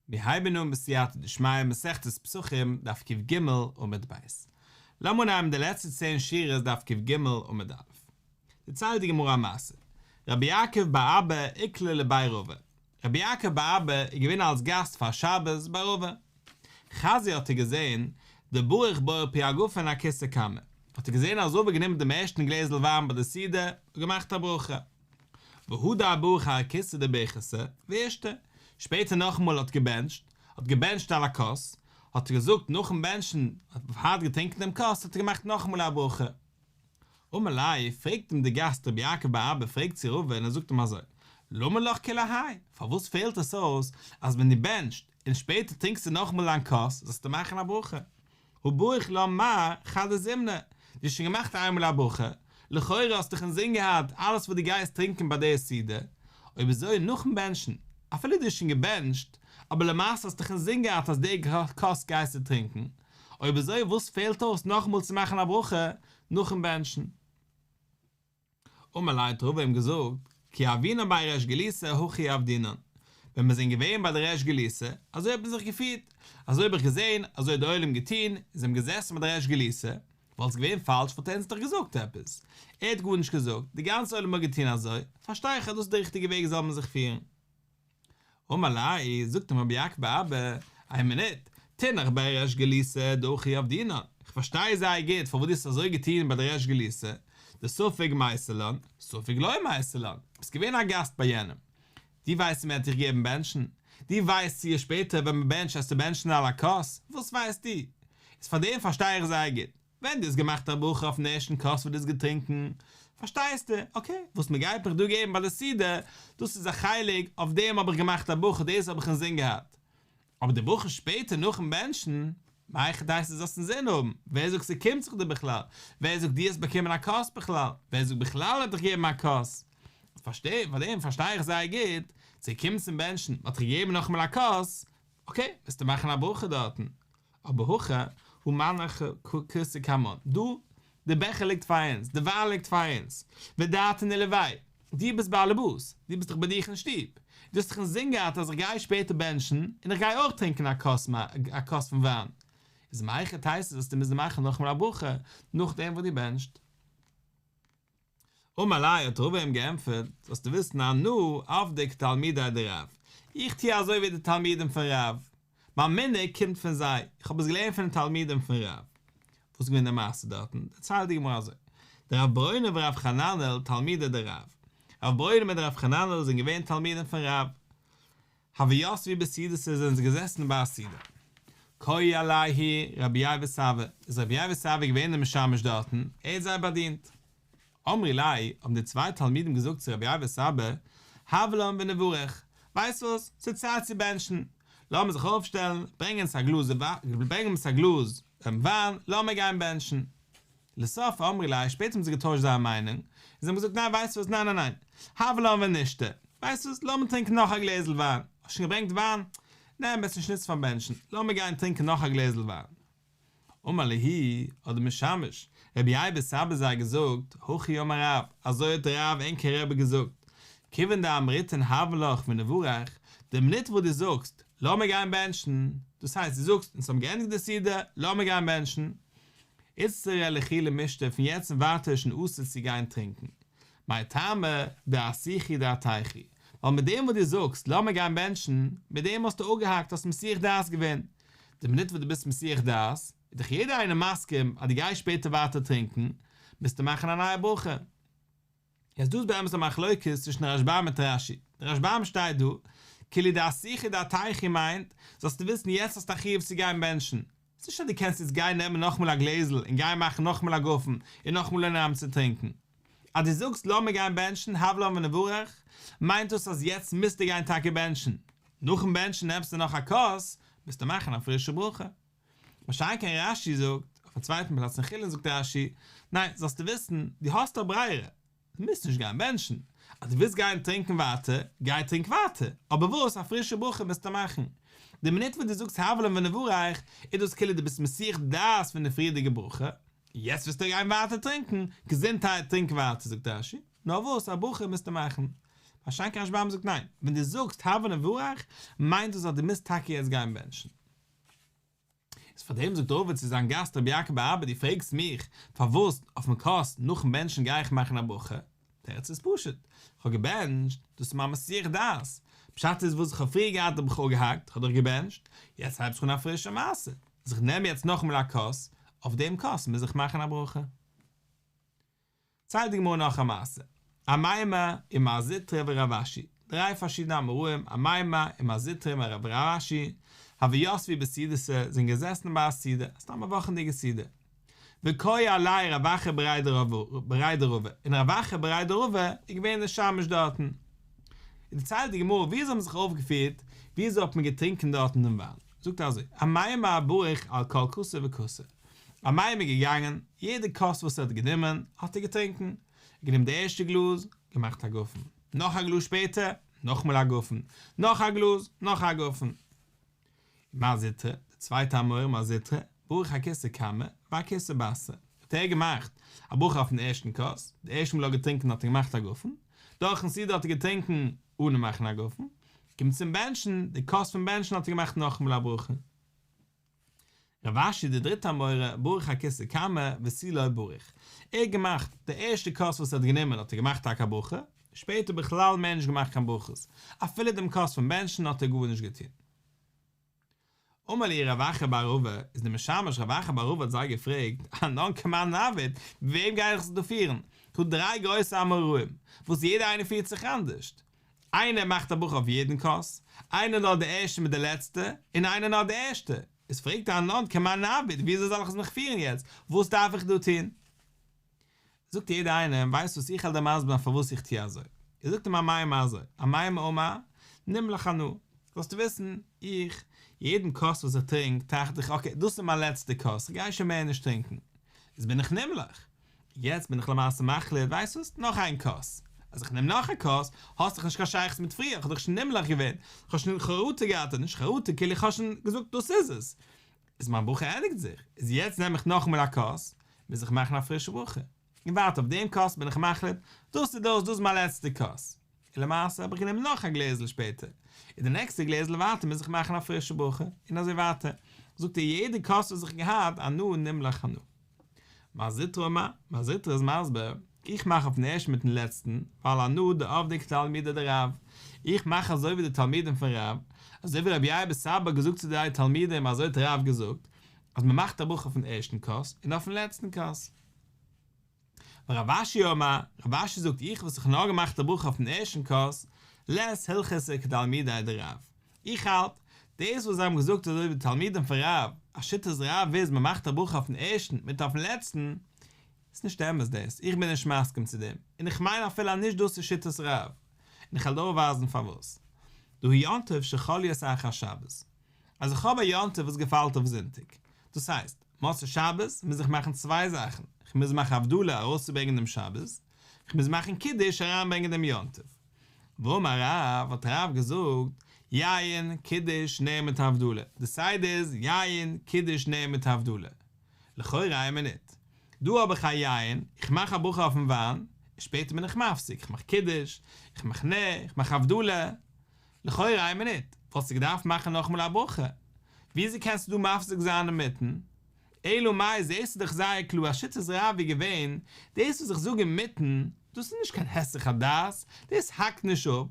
מיר הייבן אן בסייעתא דשמיא מסכת פסחים דף קג עמוד ב'. לאמיר אנהייבן די לעצטע צען שורות דף קג עמוד א'. דערציילט די גמרא א מעשה. רבי יעקב בר אבא איקלע לבי רבא. רבי יעקב בר אבא איז געווען אלס גאסט פאר שבת ביי רבא. חזייה האט ער געזען דבריך בורא פרי הגפן אכוסא קמא. האט ער געזען אז רבא האט גענומען דעם ערשטן גלעזל וויין ביי די סעודה און געמאכט א ברכה. והדר בריך אכוסא דברכתא, ואישתי, שפעטער נאכאמאל האט געבענטשט, האט געבענטשט על הכוס, האט ער געזאגט נאכן בענטשן, האט ער געטרינקען דעם כוס האט ער געמאכט נאכאמאל א ברכה. אמר ליה, פרעגט אים דער גאסט רבי יעקב בר אבא פרעגט צו רבא און ער זאגט אים אזוי, למה לך כולי האי, פארוואס פעלט עס אויס אז ווען דו בענטשט און שפעטער טרינקסטו נאכאמאל דיין כוס זאלסטו מאכן א ברכה? הא בריך לה מר חדא זימנא, דו האסט שוין געמאכט איינמאל א ברכה, לכאורה האסט דאך אינזין געהאט אלעס וואס דו גייסט טרינקען ביי די סעודה, אויב אזוי נאכן בענטשן, אפילו דו האסט שוין געבענטשט, אבער למעשה האסט דאך אינזין געהאט אז די כוס גייסטו טרינקען, אויב אזוי וואס פעלט אויס נאכאמאל צו מאכן א ברכה נאכן בענטשן? אמר ליה האט רבא אים געזאגט, כי הוינן בי ריש גלותא הכי עבדינן, ווען מיר זענען געווען ביי די ריש גלותא, אזוי האט מען זיך געפירט, אזוי האב איך געזען, אזוי האט די עולם געטון, און זיי האבן געזעסן ביי די ריש גלותא, וואלט עס געווען פאלש וואלט ער אונז דאך געזאגט עפעס, ער האט גארנישט געזאגט, די גאנצע עולם האט געטון אזוי, פארשטיי איך אז דאס איז די ריכטיגע וועג זאל מען זיך פירן. אמר ליה, זאגט אים רבי יעקב בר אבא, איין מינוט, תינח בי ריש גלותא דהכי עבדינן, איך פארשטיי זייער גוט פארוואס דו האסט אזוי געטון ביי די ריש גלותא, דספק מייתי לן, ספק לא מייתי לן, ביסט געווען א גאסט ביי יענעם, דו ווייסט צו מען וועט דיך געבן בענטשן, דו ווייסט צו שפעטער ווען מען בענטשט וועסטו בענטשן על הכוס, וואס ווייסטו? איז פארדעם פארשטיי איך זייער גוט. ווען דו האסט געמאכט א ברכה אויפן ערשטן כוס וואס דו האסט געטרינקן, פארשטייסטו, אקעי, וואס מען גייט מיך דא געבן ביי די סעודה, דאס איז א חלק, אויף דעם האב איך געמאכט א ברכה, דאס האב איך אינזין געהאט. אבער די ברכה שפעטער נאכן בענטשן, מהיכי תיתי זאלסט אינזין האבן, ווער זאגט ס'קומט זיך דיר בכלל? ווער זאגט דו האסט באקומען א כוס בכלל? ווער זאגט בכלל ער האט דיך געגעבן א כוס? פארשטיי, פאר דעם פארשטיי איך זייער גוט, ס'קומט צום בענטשן, מען האט דיך געגעבן נאכאמאל א כוס, אקעי, וועסטו מאכן א ברכה דארטן. אבער הכא הא מנח כסא קמן, דא, די בעכער ליגט פאר אונז, די וויין ליגט פאר אונז, ודעתין עילויה, דו ביסט באלעבאס, דו ביסט דאך ביי דיך אין שטוב, דו האסט דאך אינזין געהאט אז איך גיי שפעטער בענטשן, און איך גיי אויך טרינקען א כוס א כוס פון וויין, איז מהיכי תיתי זאלסטו מוזן מאכן נאכאמאל א ברכה נאכדעם וואס דו בענטשט. אמר ליה האט רבא אים געענטפערט, זאלסטו וויסן אנא עבדי כתלמידי דרב, איך טו אזוי ווי די תלמידים פון רב, מיין מנהג קומט פון זיי, איך האב עס געלערנט פון די תלמידים פון רב. וואס איז געווען די מעשה דארטן? דערציילט די גמרא אזוי, דרב ברונא ורב חננאל תלמידי דרב, רב ברונא מיט רב חננאל זענען געווען תלמידים פון רב, הוו יתבי בסעודתא זענען זיי געזעסן ביי א סעודה. קאי עלייהו רבי ייבא סבא, איז רבי ייבא סבא געווען דער משמש דארטן, ער האט זיי באדינט. אמרי ליה, האבן די צוויי תלמידים געזאגט צו רבי ייבא סבא, הב לן ונברך, ווייסט וואס, ס'איז צייט צו בענטשן, לאמיר זיך אויפשטעלן, ברענג אונז א גלאז ברענג אונז א גלאז וויין, לאמיר גיין בענטשן. לסוף אמרי ליה, שפעטער האבן זיי געטוישט זייער מיינונג, און זיי האבן געזאגט ניין ווייסט וואס ניין ניין ניין, הב לן ונשתי, ווייסט וואס לאמיר טרינקען נאך א גלעזל וויין, האסט שוין געברענגט וויין? נעם עס נישט נוצן פאר בענטשן, לאמיר גיין טרינקען נאך א גלעזל וויין. אמר להו, האט דער משמש, רבי ייבא סבא זיי געזאגט, הכי אמר רב, אזוי האט רב ענקער רבי געזאגט, כיוון דאמריתון הב לך ונברך, די מינוט וואס דו זאגסט, לאמיר גיין בענטשן, דאס הייסט דו זאגסט אונז האבן געענדיגט די סעודה, לאמיר גיין בענטשן, איצטרא לכו למישתי פון יעצט און ווייטער איז שוין אסור צו גיין טרינקען. מאי טעמא דאסיחו דעתייכו, ווייל מיט דעם וואס דו זאגסט לאמיר גיין בענטשן, מיט דעם האסטו אפגעהאקט האסט מסיח דעת געווען. די מינוט וואס דו ביסט מסיח דעת, איז דאך יעדער איינער מסכים אז דו גייסט שפעטער ווייטער טרינקען, מוזטו מאכן א נייע ברכה. יעצט דא איז באמת א מחלוקת צווישן רשב"ם מיט רש"י, די רשב"ם שטייט דא, כאילו דאסיחו דעתייכו מיינט, זאלסטו וויסן יעצט האסטו א חיוב צו גיין בענטשן, ס'איז נישט אז דו קענסט יעצט גיין נעמען נאכאמאל א גלעזל און גיין מאכן נאכאמאל א גפן און נאכאמאל אנהייבן צו טרינקען. אז דו זאגסט לאמיר גיין בענטשן הב לן ונברך, מיינט דאס אז יעצט מוזטו גיין טאקע בענטשן, נאכן בענטשן נעמסטו נאך א כוס, מוזטו מאכן א פרישע ברכה. מה שאין כן רש"י זאגט, אויף א צווייטן פלאץ אין חולין זאגט רש"י, ניין, זאלסטו וויסן, דו האסט א ברירה, דו מוזט נישט גיין בענטשן, אז דו ווילסט גיין טרינקען ווייטער, גיי טרינק ווייטער, אבער וואס, א פרישע ברכה מוזטו מאכן. די מינוט וואס דו זאגסט הב לן ונברך, איז דאס כאילו דו ביסט מסיח דעת פון די פריערדיגע ברכה, יעצט ווילסטו גיין ווייטער טרינקען, געזונטהייט טרינק ווייטער זאגט רש"י, נאר וואס, א ברכה מוזטו מאכן. מה שאין כן רשב"ם זאגט ניין, ווען דו זאגסט הבה נברך מיינט דאס אז דו מוזט טאקע יעצט גיין בענטשן. איז פאר דעם זאגט רבא צו זיין גאסט רבי יעקב בר אבא דו פרעגסט מיך פארוואס אויפן כוס נאכן בענטשן גיי איך מאכן א ברכה? תירוץ איז פשוט, איך האב געבענטשט, דאס איז מיין מסיח דעת, פשט איז וואס איך האב פריער געהאט האב איך אפגעהאקט, איך האב דאך געבענטשט, יעצט הייבט זיך אן א פרישע מעשה, אז איך נעם יעצט נאכאמאל א כוס, אויף דעם כוס מוז איך מאכן א ברכה. ציילט די גמרא נאך א מעשה, אמימר ומר זוטרא ורב אשי, דריי פארשידענע אמוראים, אמימר ומר זוטרא און רב אשי, הוו יתבי בסעודתא, זענען געזעסן ביי א סעודה, סתם א וואכענדיגע סעודה, וקאי עלייהו רב אחא בריה דרבא, און רב אחא בריה דרבא איז געווען דער שמש דארטן. דערציילט די גמרא ווי אזוי האבן זיך אויפגעפירט, ווי אזוי האט מען געטרינקען דארטן דעם וויין, זאגט ער אזוי, אמימר בריך על כל כסא וכסא, אמימר איז געגאנגען, יעדע כוס וואס ער האט גענומען, האט ער געטרינקען, ער האט גענומען די ערשטע גלאז, געמאכט א גפן, נאך א גלאז שפעטער, נאכמאל א גפן, נאך א גלאז, נאך א גפן. מר זוטרא, די צווייטע אמורא מר זוטרא, בריך אכסא קמא, ואכסא בתרא, האט ער געמאכט א ברכה אויפן ערשטן כוס, די ערשטע מאל ער האט געטרינקען האט ער געמאכט א גפן, דורכן סעודה האט ער געטרינקען אנע מאכן א גפן, קומט צום בענטשן, די כוס פון בענטשן האט ער געמאכט נאכאמאל א ברכה. רב אשי די דריטע אמורא, בריך אכסא קמא ותו לא בריך, ער האט געמאכט, די ערשטע כוס וואס ער האט גענומען האט ער געמאכט טאקע א ברכה, שפעטער בכלל מער נישט געמאכט קיין ברכות, אפילו דעם כוס פון בענטשן האט ער גארנישט געטון. אמר להו רב אחא בר רבא, איז דער משמש רב אחא בר רבא האט זיי געפרעגט, אנן כמאן נעביד, ווי וועם גיי איך זיך דא פירן? כ'האב דריי גרויסע אמוראים, וואס יעדער איינער פירט זיך אנדערשט. איינער מאכט א ברכה אויף יעדן כוס, איינער נאר די ערשטע מיט די לעצטע, און איינער נאר די ערשטע. איז פרעגט ער אנן כמאן נעביד, וויאזוי זאל איך מיך פירן יעצט? וואס דארף איך דא טון? זאגט יעדער איינער, ווייסט וואס איך וועל דיר מסביר זיין פארוואס איך טו אזוי. איז זאגט אים אמימר אזוי, אמימר אמר, נמלך אנא, זאלסטו וויסן, איך, יעדן כוס וואס איך טרינק, טראכט איך, אקעי, דאס איז מיין לעצטע כוס, איך גיי שוין מער נישט טרינקען. איז בין איך נמלך. יעצט בין איך למעשה מחליט, ווייסט וואס, נאך איין כוס. אז איך נעם נאך א כוס, האסט דאך נישט קיין שייכות מיט פריער, איך האב דאך שוין נמלך געווען, איך האב שוין חרטה געהאט, נישט חרטה, כאילו איך האב שוין געזאגט דאס איז עס. איז מיין ברכה ענדיגט זיך, איז יעצט נעם איך נאכאמאל א כוס, מוז איך מאכן א פרישע ברכה. און ווייטער אויף דעם כוס בין איך מחליט, דאס איז דאס, דאס איז מיין לעצטע כוס. און למעשה האב איך גענומען נאך א גלעזל שפעטער, און די נעקסטע גלעזל ווייטער מוז איך מאכן א פרישע ברכה, און אזוי ווייטער. זאגט ער יעדע כוס וואס איך געהאט, אנא נמלך אנא. מר זוטרא אמר, מר זוטרא איז מסביר, איך מאך אויפן ערשטן מיטן לעצטן, ווייל אנא דעבדי כתלמידי דרב, איך מאך אזוי ווי די תלמידים פון רב, אזוי ווי רבי ינאי בר סבא האט געזאגט צו די תלמידים אזוי האט רב געזאגט, אז מען מאכט א ברכה אויפן ערשטן כוס און אויפן לעצטן כוס. ורב אשי אמר, רב אשי זאגט איך וואס איך נאר געמאכט א ברכה אויפן ערשטן כוס, לית הלכתא כתלמידי דרב, איך האלט, דאס וואס זיי האבן געזאגט אזוי ווי די תלמידים פון רב, אז שיטת רב איז מען מאכט א ברכה אויפן ערשטן מיט אויפן לעצטן, איז נישט אמת דאס, איך בין נישט מסכים צו דעם, און איך מיין אפילו אז נישט דאס איז שיטת רב, און איך וועל דיר אויפווייזן פארוואס. דהא יום טוב שחל להיות אחר שבת. אז איך האב א יום טוב וואס געפאלט אויף זונטאג, דאס הייסט, מוצאי שבת מוז איך מאכן צוויי זאכן, איך מוז מאכן הבדלה ארויסצוברענגען דעם שבת, איך מוז מאכן קידוש אריינברענגען דעם יום טוב. ואמר רב, האט רב געזאגט, יין, קידוש, נר מיט הבדלה, די סדר איז, יין, קידוש, נר מיט הבדלה. לכאורה איין מינוט, דא האב איך א יין, איך מאך א ברכה אויפן וויין, און שפעטער בין איך מפסיק, איך מאך קידוש, איך מאך נר, איך מאך הבדלה. לכאורה איין מינוט, וואלסטו געדארפט מאכן נאכאמאל א ברכה, וויאזוי קענסטו דא מפסיק זיין אינמיטן? אלא מאי זעסטו דאך זייער קלאר אז שיטת רב איז געווען, דאס וואס איך זאג אינמיטן, דאס איז נישט קיין היסח הדעת, דאס האקט נישט אפ,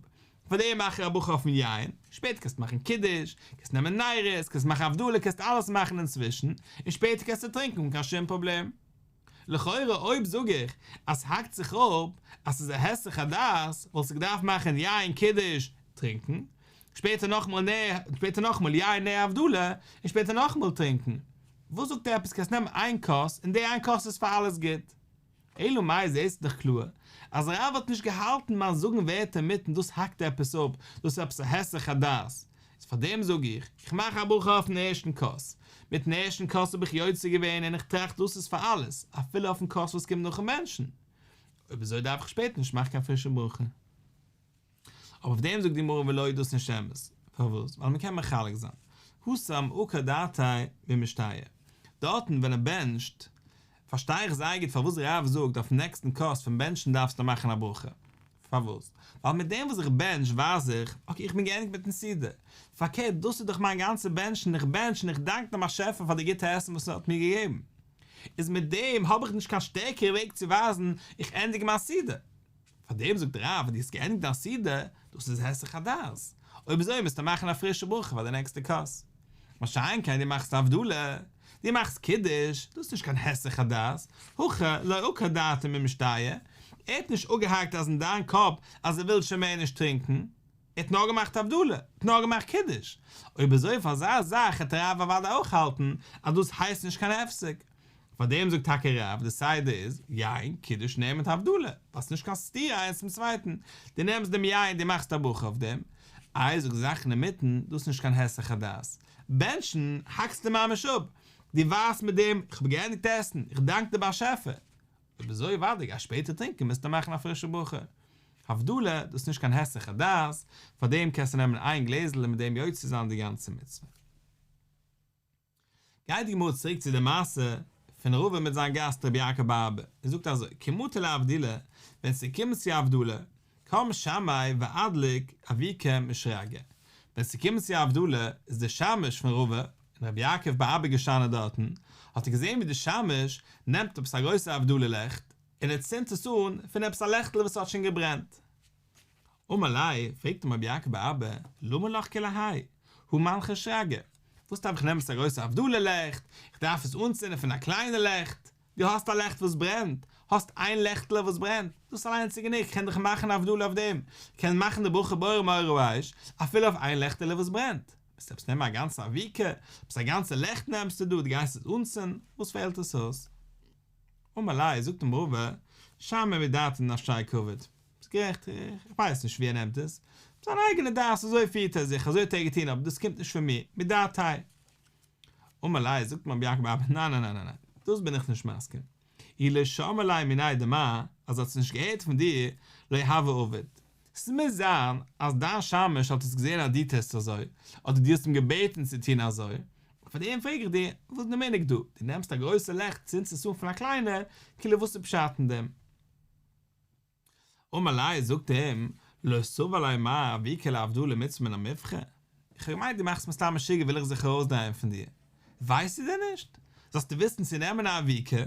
פאר דעם מאך איך א ברכה אויפן יין, שפעטער קענסטו מאכן קידוש, קענסט נעמען נרות, קענסט מאכן הבדלה, קענסט אלעס מאכן אינצווישן, און שפעטער קענסטו טרינקען אן קיין שום פראבלעם. לכאורה אויב זאג איך אז ס'האקט זיך אפ אז ס'איז א היסח הדעת, וואלסטו געדארפט מאכן יין קידוש טרינקן, שפעטער נאכאמאל נר, שפעטער נאכאמאל יין נר הבדלה, און שפעטער נאכאמאל טרינקן. וואס זאגט ער עפעס קענסט נעמען איין כוס און די איין כוס איז פאר אלעס גוט. אלא מאי זעסטו דאך קלאר אז רב האט נישט געהאלטן ביים זאגן ווערטער אינמיטן דאס האקט עפעס אפ, דאס איז עפעס א היסח הדעת, איז פאר דעם זאג איך, איך מאך א ברכה אויפן ערשטן כוס, מיטן ערשטן כוס האב איך יוצא געווען און איך טראכט דאס איז פאר אלעס, אפילו אויפן כוס וואס קומט נאכן בענטשן. אויב אזוי דארף איך שפעטער נישט מאכן קיין פרישע ברכה. אבער אויף דעם זאגט די גמרא ולא דאס איז נישט אמת, פארוואס? ווייל מ'קען מחלק זיין, התם עקר דעתיה ממשתיא, דארטן ווען ער בענטשט, פארשטיי איך זייער גוט פארוואס רב זאגט אויפן נעקסטן כוס פון בענטשן דארפסטו מאכן א ברכה. פארוואס? ווייל מיט דעם וואס איך בענטש ווייז איך, אקעי איך בין געענדיגט מיטן סעודה. פארקערט דאס איז דאך מיין גאנצע בענטשן, איך בענטש און איך דאנק דעם באשעפער פאר די גוטע עסן וואס ער האט מיר געגעבן. איז מיט דעם האב איך נישט קיין שטערקערע וועג צו ווייזן איך ענדיג מיין סעודה. פאר דעם זאגט רב אז דו האסט געענדיגט דיין סעודה, דאס איז היסח הדעת. אויב אזוי מוזטו מאכן א פרישע ברכה פאר די נעקסטע כוס. מה שאין כן דו מאכסט הבדלה, דו מאכסט קידוש, דאס איז נישט קיין היסח הדעת, הכא לא עקר דעתיה ממשתיא, ער האט נישט אפגעהאקט אז אין דיין קאפ אז ער וויל שוין מער נישט טרינקן, ער האט נאר געמאכט הבדלה, ער האט נאר געמאכט קידוש, אויב אזוי פאר אזא זאך העט רב אוודאי אויך האלטן אז דאס הייסט נישט קיין הפסק, פאר דעם זאגט טאקע רב די סדר איז, יין, קידוש נעמט הבדלה, ווייל ס'נישט קיין סתירה איינס צום צווייטן, דו נעמסט דעם יין דו מאכסט א ברכה אויף דעם, איי זאגסט זאכן אינמיטן, דאס איז נישט קיין היסח הדעת, בענטשן האקסטו ממש אפ, דו ווייזט מיט דעם איך האב געענדיגט עסן, איך דאנק די באשעפער, אויב אזוי אוודאי גייסט שפעטער טרינקען מוזטו מאכן א פרישע ברכה. הבדלה, דאס איז נישט קיין היסח הדעת, פאר דעם קענסטו נעמען איין גלעזל און מיט דעם יוצא זיין די גאנצע מצוה. גייט די גמרא צוריק צו די מעשה פון רבא מיט זיין גאסט רבי יעקב בר אבא, און זאגט אזוי, כי מטו לאבדולי, ווען ס'קומט צו הבדלה, קם שמעיה ואדליק אבוקה משרגא, ווען ס'קומט צו הבדלה איז דער שמש פון רבא און רבי יעקב בר אבא געשטאנען דארטן, האט ער געזען ווי דער שמש נעמט עפעס א גרויסע הבדלה לעכט און ער צינדט עס אן פון עפעס א לעכטל וואס האט שוין געברענט. אמר ליה, פרעגט אים רבי יעקב בר אבא, למה לך כולי האי? הא מנחא שרגא, וואס דארף איך נעמען עפעס א גרויסע הבדלה לעכט, איך דארף עס אנצינדן פון א קליינע לעכט, דו האסט א לעכט וואס ברענט, האסט איין לעכטעלע וואס ברענט, דאס אליינס איז גענוג, כ'קען דאך מאכן הבדלה אויף דעם, כ'קען מאכן די ברכה בורא מאורי האש, אפילו אויף איין לעכטעלע וואס ברענט. מוזט עפעס נעמען א גאנצע אבוקה, עפעס א גאנצע לעכט נעמסטו דא, דו גייסט עס אנצינדן, וואס פעלט עס אויס? אמר ליה, זאגט אים רבא, שמעיה מדעתיה דנפשיה קעביד. ביסט גערעכט, איך ווייס נישט ווי ער נעמט עס, זיין אייגענע דעת, אזוי פירט ער זיך, אזוי האט ער געטון, אבער דאס קומט נישט פון מיר, מדעתיה. אמר ליה, זאגט אים רבי יעקב בר אבא, ניין ניין ניין ניין, דאס בין איך נישט מסכים, אי לא שמע ליה מיניה דמר, אז ער האט עס נישט געהערט פון דיר, לא הוה עביד. ס'מוז זיין אז דיין שמש האט עס געזען אז דו טוסט אזוי, אדער דו האסט אים געבעטן צו טון אזוי, פאר דעם פרעג איך דיר, וואס איז די מנהג דא? דו נעמסט א גרויסע לעכט צינדסט עס אן פון א קליינע, כאילו וואס איז פשט אין דעם? אמר ליה, זאגט ער אים, לא סבר ליה מר אבוקה להבדלה מצוה מן המובחר? איך האב געמיינט דו מאכסט מיר סתם משוגע וויל איך זיך ארויסדרייען פון דיר. ווייסטו דען נישט? זאלסטו וויסן צו נעמען א אבוקה,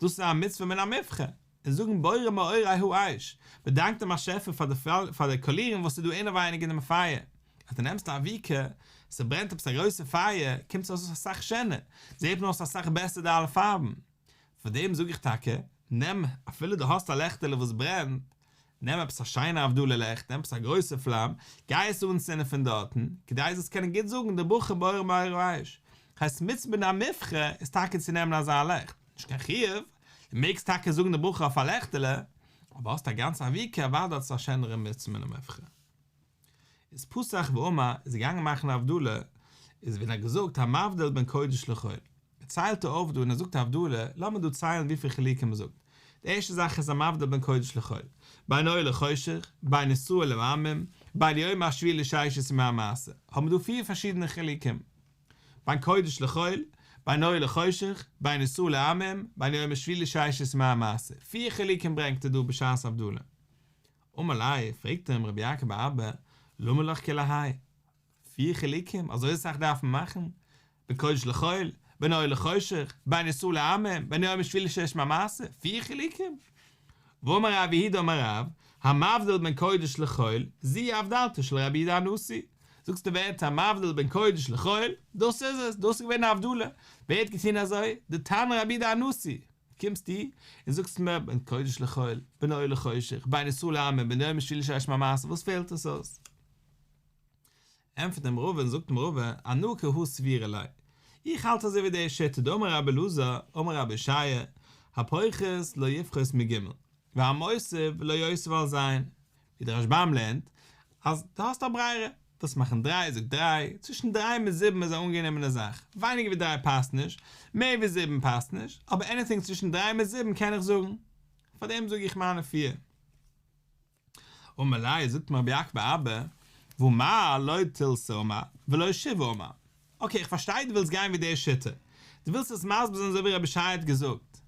דאס איז א מצוה מן המובחר, און זאגן בורא מאורי האש, מען דאנקט דעם באשעפער פאר די פאר די קאלירן וואס איז דא אינעווייניג אין דעם פייער, אז דו נעמסט א אבוקה, ס'ברענט עפעס א גרויסע פייער, קומט עס אויס אסאך שענער, זעט מען אויס אסאך בעסער די אלע פארבן. פאר דעם זאג איך טאקע, נעם, אפילו דו האסט א לעכטעלע וואס ברענט, נעם עפעס א שיינע הבדלה לעכט, נעם עפעס א גרויסע פלאם, גיי עס אנצינדן פון דארטן, כדי זאלסט קענען גוט זאגן די ברכה בורא מאורי האש. הייסט מצוה מן המובחר איז טאקע צו נעמען אזא לעכט, נישט קיין חיוב, דו מעגסט טאקע זאגן די ברכה אויף א לעכטעלע, אבער האסט א גאנצע אבוקה אוודאי האט עס א שענערע מצוה מן המובחר. איז פתח ואמר איז געגאנגען מאכן הבדלה, איז ווען ער האט געזאגט המבדיל בין קודש לחול, ציילט ער אויף דא און ער זאגט הבדלה, לאמיר דא ציילן וויפיל חילוקים מען זאגט, די ערשטע זאך איז המבדיל בין קודש לחול, בין אור לחושך, בין ישראל לעמים, בין יום השביעי לששת ימי המעשה, האבן מיר דא פיר פארשידענע חילוקים, בין קודש לחול, בין אור לחושך, בין ישראל לעמים, בין יום השביעי לששת ימי המעשה, פיר חילוקים ברענגט ער דא בשעת הבדלה. אמר ליה, פרעגט אים רבי יעקב בר אבא, למה לך כולי האי? פיר חילוקים, אזוי אסאך דארף מען מאכן? בין קודש לחול, בין אור לחושך, בין ישראל לעמים, בין יום השביעי לששת ימי המעשה, פיר חילוקים? והאמר רב יהודה אמר רב, המבדיל בין קודש לחול, זו הבדלתו של רבי יהודה הנשיא. זאגסטו ווערט המבדיל בין קודש לחול, דאס איז עס, דאס איז געווען די הבדלה. ווער האט געטון אזוי? די תנא רבי יהודה הנשיא. קומסטו און זאגסט מיר בין קודש לחול, בין אור לחושך, בין ישראל לעמים, בין יום השביעי לששת ימי המעשה, וואס פעלט עס אויס? ענטפערט אים רבא און זאגט אים רבא, אנא כי הא סבירא לי, איך האלט אזוי ווי די שיטה דאמר רבי אלעזר, אמר רבי אושעיא, הפוחת לא יפחות מג' והמוסיף לא יוסיף על ז', ווי דער רשב"ם לערנט, אז דו האסט א ברירה, ווילסט מאכן דריי זאג דריי, צווישן דריי מיט זיבן איז א אנגענומענע זאך, ווייניגער ווי דריי פאסט נישט, מער ווי זיבן פאסט נישט, אבער עניטינג צווישן דריי מיט זיבן קען איך זאגן, פארדעם זאג איך מיינע פיר. אמר ליה, זאגט אים רבי יעקב בר אבא, והא מר לא תילתא אמר, ולא שבעה אמר. אקעי, איך פארשטיי דו ווילסט גיין ווי די שיטה, דו ווילסט עס מסביר זיין אזוי ווי רבי אושעיא האט געזאגט.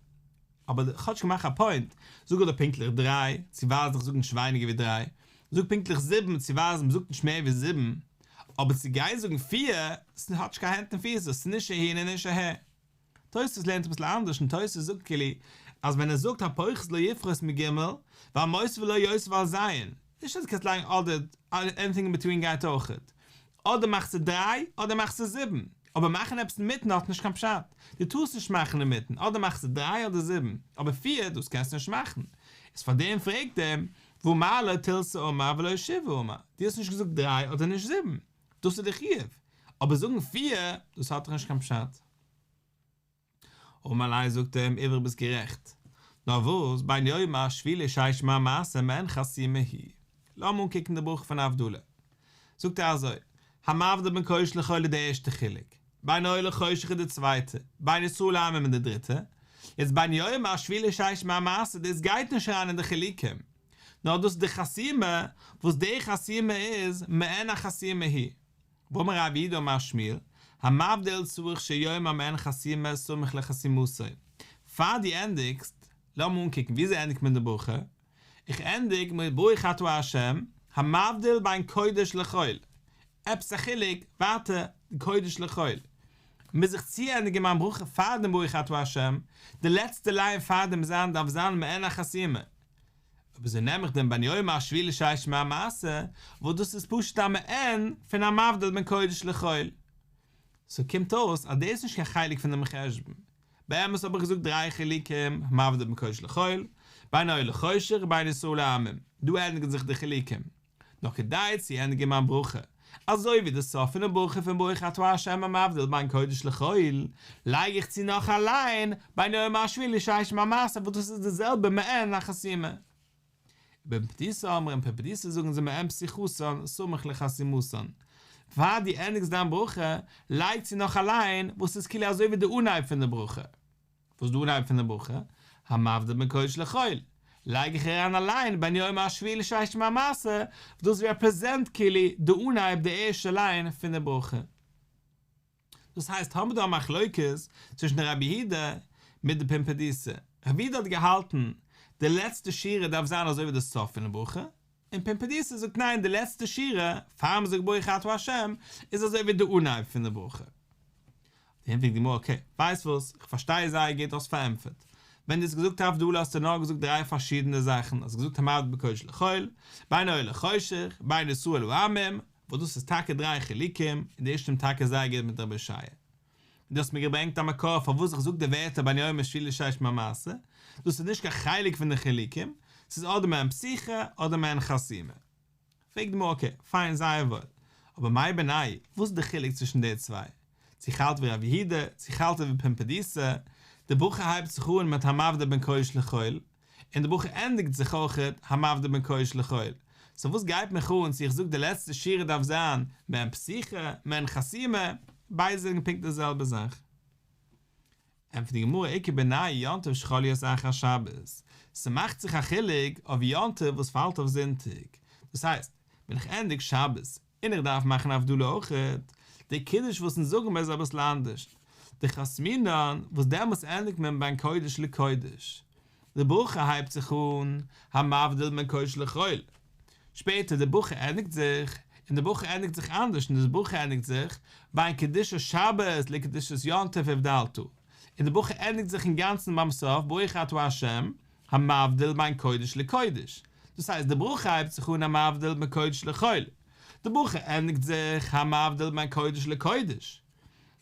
אבער כאטש מאך א פוינט, זאג אדער פונקטליך דריי, צו ווייזן איך זאג נישט ווייניגער ווי דריי, זאג פונקטליך זיבן צו ווייזן מ'זאגט נישט מער ווי זיבן, אבער צו גיין זאגן פיר, ס'האט נישט קיין הענט און פיס, ס'איז נישט אהין און נישט אהער. תוספות לערנט אביסל אנדערש און תוספות זאגט כאילו אז ווען ער זאגט הפוחת לא יפחות מג' והמוסיף לא יוסיף על ז', נישט אז דו קענסט לייגן אדער עניטינג אין ביטווין גייט אויכעט, אדער מאכסטו דריי אדער מאכסטו זיבן, אבער מאכן עפעס אינמיטן האט נישט קיין פשט, דו טארסט נישט מאכן אינמיטן, אדער מאכסטו דריי אדער זיבן, אבער פיר דאס קענסטו נישט מאכן, איז פארדעם פרעגט אים והא מר לא תילתא אמר ולא שבעה אמר, דו האסט נישט געזאגט דריי אדער נישט זיבן, דאס איז די חיוב, אבער זאגן פיר דאס האט דאך נישט קיין פשט. אמר ליה זאגט ער אים עברי ביסט גערעכט, נאר וואס בין יום השביעי לשש ימי המעשה מעין חתימה היא, לאמיר אנקוקן די ברכה פון הבדלה, זאגט ער אזוי, המבדיל בין קודש לחול איז די ערשטע חילוק, בין אור לחושך איז די צווייטע, בין ישראל לעמים איז די דריטע, יעצט בין יום השביעי לשש ימי המעשה דאס גייט נישט אריין אין די חילוקים, נאר דאס איז די חתימה, וואס די חתימה איז מעין החתימה היא. ואמר רב יהודה אמר שמואל, המבדיל צריך שיאמר מעין חתימה סמוך לחתימתו. פאר דו ענדיגסט, לאמיר אנקוקן וויאזוי ענדיגט מען די ברכה, איך ענדיג מיט ברוך אתה ה' המבדיל בין קודש לחול, עפעס א חילוק, ווייטער, קודש לחול. מוז איך צוענדיגן מיין ברכה פאר דעם ברוך אתה ה', די לעצטע ליין פאר דעם זיין דארף זיין מעין החתימה. אויב אזוי נעם איך דעם בין יום השביעי לששת ימי המעשה, וואס דאס איז פשוט א מעין פון המבדיל בין קודש לחול. סאו קומט אויס אז דאס איז נישט קיין חלק פון דעם חשבון. באמת האב איך געזאגט דריי חילוקים, המבדיל בין קודש לחול, בין אור לחושך, בין ישראל לעמים. דא ענדיגן זיך די חילוקים. נאר כדי צו ענדיגן מיין ברכה, אזוי ווי די סוף פונעם ברכה פון ברוך אתה ה' המבדיל בין קודש לחול, לייג איך צו נאך א ליין, בין יום השביעי לששת ימי המעשה וואס דאס איז די זעלבע מעין החתימה. ובפומבדיתא אמרי אין פומבדיתא זאגן זיי מעין פתיחתן סמוך לחתימתן. פאר דו ענדיגסט דיין ברכה, לייג צו נאך א ליין וואס איז כאילו אזוי ווי די אנהייב פון די ברכה. וואס איז די אנהייב פון די ברכה? המבדיל בין קודש לחול, לייג איך אריין א ליין בין יום השביעי לששת ימי המעשה, וואס דאס רעפרעזענט כאילו די אנהייב די ערשטע ליין פון די ברכה. דאס הייסט האבן מיר דא א מחלוקת צווישן רבי יהודה מיט די פומבדיתא. רבי יהודה האט געהאלטן די לעצטע שורה דארף זיין אזוי ווי די סוף פון די ברכה, און פומבדיתא זאגט ניין די לעצטע שורה פאר מ'זאגט ברוך אתה ה' איז אזוי ווי די אנהייב פון די ברכה. דעם פרעגט די גמרא אקעי ווייסט וואס איך פארשטיי זייער גוט האסט פארענטפערט ווען דו האסט געזאגט הבדלה האסטו נאר געזאגט דריי פארשידענע זאכן האסט געזאגט המבדיל בין קודש לחול בין אור לחושך בין ישראל לעמים וואס דאס איז טאקע דריי חילוקים און דאס שטימט טאקע זייער גוט מיט רבי אושעיא און דו האסט מיר געברענגט א מקור פארוואס איך זאג די ווערטער בין יום השביעי לששת ימי המעשה, דאס איז נישט קיין חלק פון די חילוקים, ס'איז אדער מעין פתיחה אדער מעין חתימה. פרעגט די גמרא אקעי, פיין זייער וואויל, אבער מאי בינייהו, וואס איז די חילוק צווישן די צוויי? צו כ'האלט ווי רב יהודה, צו כ'האלט ווי פומבדיתא, די ברכה הייבט זיך אן מיט המבדיל בין קודש לחול, און די ברכה ענדיגט זיך אויכעט המבדיל בין קודש לחול, סאו וואס גייט מיך אן צו איך זאג די לעצטע שורה דארף זיין מעין פתיחה, מעין חתימה, ביידע זענען פונקט די זעלבע זאך. ענטפערט די גמרא איכא בינייהו יום טוב שחל להיות אחר שבת, ס'מאכט זיך א חילוק אויף יום טוב וואס פאלט אויף זונטאג, דאס הייסט ווען איך ענדיג שבת און איך דארף מאכן הבדלה אויכעט, די קידוש וואס אונז זאגן מיר איז אביסל אנדערש, דחתמינן וואס דעמאלטס ענדיגט מען בין קודש לקודש, די ברכה הייבט זיך אן המבדיל בין קודש לחול, שפעטער די ברכה ענדיגט זיך, און די ברכה ענדיגט זיך אנדערש און די ברכה ענדיגט זיך בין קדושת שבת לקדושת יום טוב הבדלת, און די ברכה ענדיגט זיך אינגאנצן ביים סוף ברוך אתה ה' המבדיל בין קודש לקודש, דאס הייסט די ברכה הייבט זיך אן המבדיל בין קודש לחול, די ברכה ענדיגט זיך המבדיל בין קודש לקודש,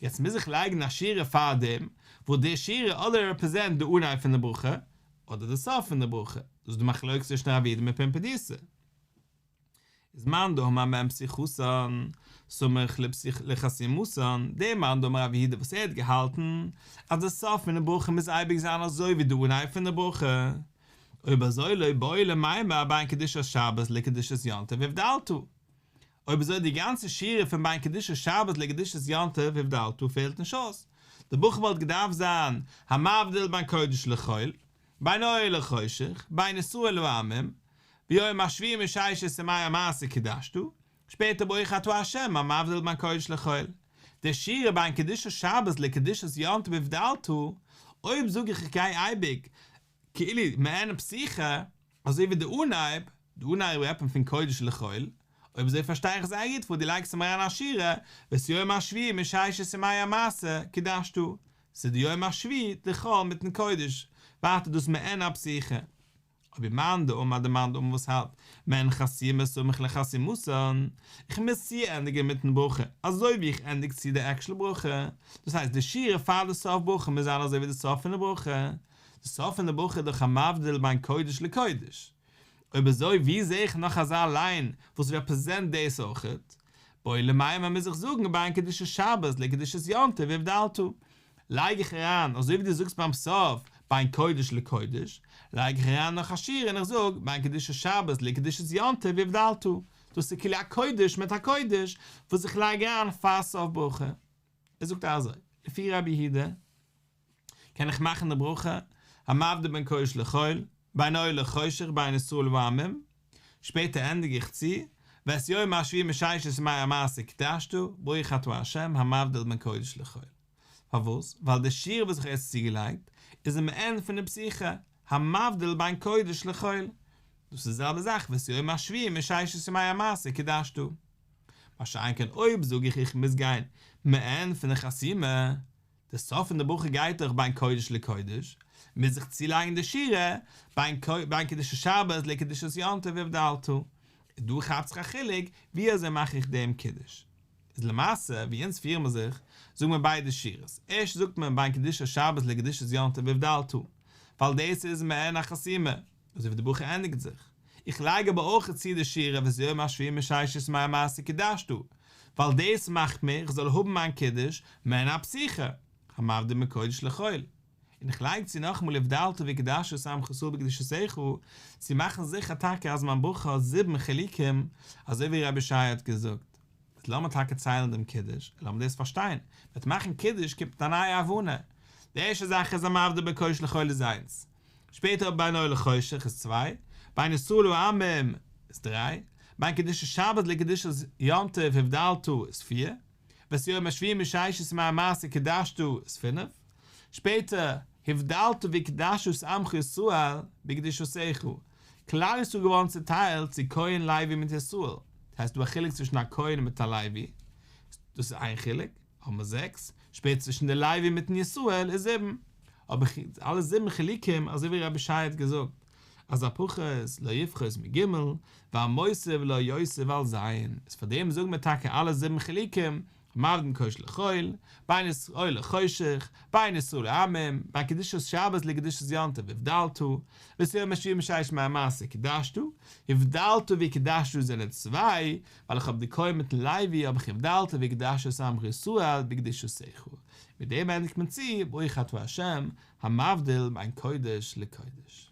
יעצט מוז איך לייגן א שורה פאר דעם, וואס די שורה אדער רעפרעזענט די אנהייב פון די ברכה, אדער די סוף פון די ברכה, דאס איז די מחלוקת צווישן רב יהודה מיט פומבדיתא. איז מאן דאמר מעין פתיחתן, סמוך לחתימתן, דער מאן דאמר רב יהודה וואס ער האט געהאלטן אז די סוף פון די ברכה מוז אייביג זיין אזוי ווי די אנהייב פון די ברכה, אויב אזוי לא בעי למימר בין קדושת שבת לקדושת יום טוב הבדלת. אויב אזוי די גאנצע שורה פון בין קדושת שבת לקדושת יום טוב הבדלת פעלט נישט אויס, די ברכה וואלט געדארפט זיין המבדיל בין קודש לחול, בין אור לחושך, בין ישראל לעמים, ביום השביעי מששת ימי המעשה קדשת, שפעטער ברוך אתה ה' המבדיל בין קודש לחול. די שורה בין קדושת שבת לקדושת יום טוב הבדלת, אויב זאג איך איך גיי אייביג. כאילו מעין פתיחה, אזוי ווי די אנהייב, די אנהייב רעדט מען פון קודש לחול, אויב אזוי פארשטיי איך זייער גוט וואס דו לייגסט אים אריין א שורה, ואת יום השביעי מששת ימי המעשה קדשת, ס'איז די יום השביעי, די חול מיטן קודש, ווייטער דאס מעין הפתיחה. אבער מאן דאמר די מאן דאמר וואס האלט מעין חתימה סמוך לחתימתן, איך מוז צוענדיגן מיטן ברכה אזוי ווי איך ענדיג צו די עקשול ברכה, דאס הייסט די שורה פאר די סוף ברכה מוז זיין אזוי ווי די סוף פון די ברכה, די סוף פון די ברכה איז דאך המבדיל בין קודש לקודש, אויב אזוי ווי זעה איך נאך אזא ליין וואס רעפרעזענט דאס אויכעט? בעי למימר מוז איך זאגן בין קדושת שבת לקדושת יום טוב הבדלת, לייג איך אריין אזוי ווי דו זאגסט ביים סוף בין קודש לקודש, לייג איך אריין נאך א שורה און איך זאג בין קדושת שבת לקדושת יום טוב הבדלת, דאס איז כאילו א קודש מיט א קודש וואס איך לייג אריין פאר סוף ברכה. ער זאגט אזוי, לפי רבי יהודה קען איך מאכן די ברכה המבדיל בין קודש לחול, בין אור לחושך בין ישראל לעמים, שפעטער ענדיג איך צו, ואת יום השביעי מששת ימי המעשה קדשת, ברוך אתה ה' המבדיל בין קודש לחול. פארוואס? ווייל די שורה וואס איך האב יעצט צוגעלייגט איז אין מעין פון די פתיחה, המבדיל בין קודש לחול. דאס איז די זעלבע זאך ואת יום השביעי מששת ימי המעשה קדשת. מה שאין כן אויב זאג איך איך מוז גיין מעין פון די חתימה, די סוף פון די ברכה גייט דאך בין קודש לקודש, מוז איך צולייגן די שורה בין קדושת שבת לקדושת יום טוב הבדלת. און דא כאפט זיך א חילוק ווי אזוי מאך איך דעם קידוש. איז למעשה ווי אונז פירן מיר זיך, זאגן מיר ביידע שורות, ערשט זאגט מען בין קדושת שבת לקדושת יום טוב הבדלת, ווייל דאס איז מעין החתימה, אזוי ווי די ברכה ענדיגט זיך. איך לייג אבער אויך צו די שורה ואת יום השביעי מששת ימי המעשה קדשת, ווייל דאס מאכט מיר איך זאל האבן מיין קידוש מעין הפתיחה, המבדיל בין קודש לחול. און איך לייג צו נאכאמאל הבדלת וקדשת את עמך ישראל בקדושתך, צו מאכן זיכער טאקע אז מיין ברכה האט זיבן חילוקים, אזוי ווי רבי אושעיא האט געזאגט. איז לאמיר טאקע ציילן דעם קידוש, און לאמיר דאס פארשטיין, מיט מאכן קידוש קומט מיט א נייע הבנה. די ערשטע זאך איז המבדיל בין קודש לחול איז איינס. שפעטער בין אור לחושך איז צוויי, בין ישראל לעמים איז דריי, בין קדושת שבת לקדושת יום טוב הבדלת איז פיר, ואת יום השביעי מששת ימי המעשה קדשת איז פינף, שפעטער הבדלת וקדשת את עמך ישראל בקדושתך, כלל ישראל געווארן צוטיילט צו כהן לוי מיט ישראל, דאס הייסט דא א חילוק צווישן א כהן מיט א לוי, דאס איז איין חילוק, האבן מיר זעקס, שפעטער צווישן די לוי מיטן ישראל איז זיבן, האב איך אלע זיבן חילוקים אזוי ווי רבי אושעיא האט געזאגט אז הפחות לא יפחות מג' והמוסיף לא יוסיף על ז', איז פאר דעם זאגן מיר טאקע אלע זיבן חילוקים, המבדיל בין קודש לחול, בין אור לחושך, בין ישראל לעמים, בין קדושת שבת לקדושת יום טוב הבדלת, ואת יום השביעי מששת ימי המעשה קדשת, הבדלת וקדשת זענען צוויי, ווייל איך האב די כהן מיטן לוי האב איך הבדלת וקדשת את עמך ישראל בקדושתך, מיט דעם ענדיגט מען צו ברוך אתה ה' המבדיל בין קודש לקודש.